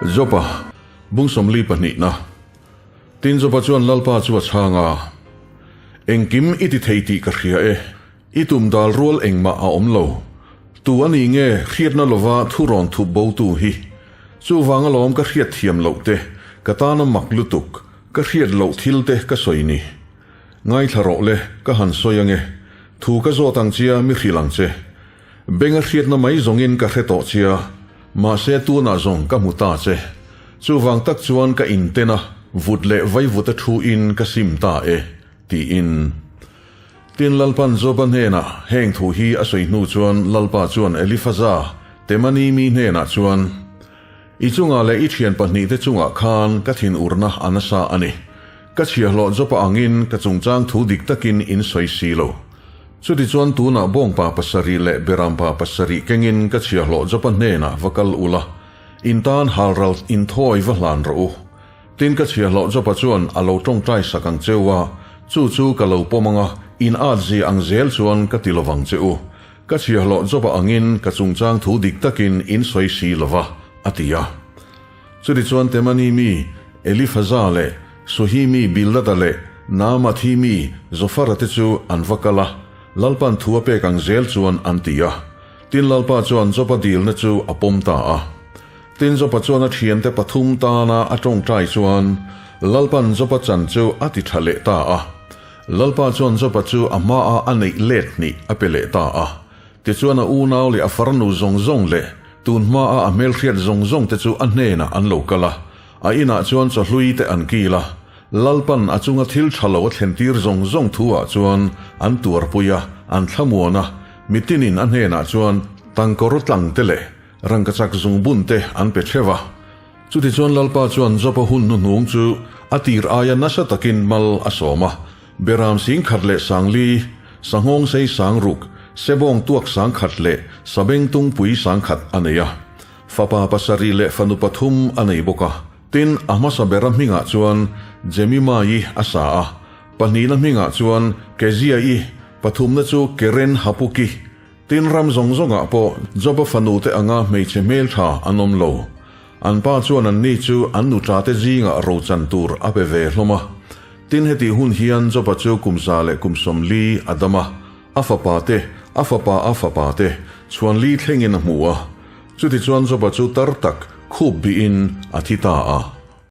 Jopa, bung 42 na. Tin Jopa chuan Lalpa chu a chhang a, Engkim i ti thei tih ka hria e, i tum dal rual engmah a awm lo. Tu a ni nge hriatna lova thu rawn thup bo tu hi? Chuvang alawm ka hriat thiam loh te, ka tana mak lutuk, ka hriat loh thil te ka sawi ni. Ngaithla rawh le, ka han sawi ange. Thu ka zawt ang chia mi hrilh ang che. Beng a hriatna mai zawngin ka hre tawh chia, mahse tunah zawng ka hmu ta che. Chuvang tak chuan ka inten a, vut leh vaivuta thu in ka sim ta e, tiin. Tin Lalpan Joba hnenah heng thu hi a sawi hnu chuan Lalpa chuan Elifaza, Temani mi hnenah chuan, I chungah leh i thian pahnihte chungah khan ka thinurna a nasa a ni. Ka chhiahhlawh Jopa angin ka chungchang thu dik takin in sawi si lo. Chutichuan tunah bawngpa pasarih leh berampa pasarih kengin ka chhiahhlawh Jopa hnenah va kal ula, in tan halral inthawi va hlan rawh u. Tin ka chhiahhlawh Jopa chuan a lo tawngtai sak ang cheu a, chu chu ka lo pawm anga in at zia ang zel chuan ka ti lovang che u. Ka chhiahhlawh Jopa angin ka chungchang thu dik takin in sawi si lova, a ti a. Chutichuan Temani mi Elifaza leh Suhi mi Bildada leh Naamathi mi Zofara te chu an va kal a, Lalpan thu a pek ang zel chuan an ti a. Tin Lalpa chuan Joba dilna chu a pawm ta a. Tin Joba chuan a thiante pathum tana a tawngtai chuan Lalpan Joba chan chu a ti tha leh ta a. Lalpa chuan Joba chu a hmaah a neih let hnih a pe leh ta a. Tichuan a unau leh a farnu zawng zawng leh tun hmaa a hmelhriat zawng zawng te chu a hnenah an lo kal a, a inah chuan chawhlui te an kil a, Lalpan a chunga thil tha lo a thlentir zawng zawng thu ah chuan an tuarpui a, an thlamuan a, mitinin a hnenah chuan tangkawr tlang te leh rangkachak zungbun te an pe theuh a. Chutichuan Lalpa chuan Job-a hun hnuhnung chu a tir aia nasa takin mal a sawm a, Beram 10,000 leh 4000, Sanghawng sei 6000, Sebawng tuak 10,000 leh Sabeng tungpui 10,000 a nei a. Fapa pasarih leh fanu pathum a nei bawk a. Tin, a hmasa bera hmingah chuan Jemima-i a sa a, pahnihna hmingah chuan Kezia-i, pathumna chu Keren Hapuki. Tin, ram zawng zawngah pawh Joba fanute anga hmeichhe hmeltha an awm lo. An pa chuan anni chu an nuṭate zingah rochan tur a pe ve hlawm a. Tin, hetih hun hian Joba chu kum 140 a dam a, a fapa te, a fapa a fapa te, chhuan li thlengin a hmu a. Chutichuan Joba chu tar tak khup bihin a thi ta a.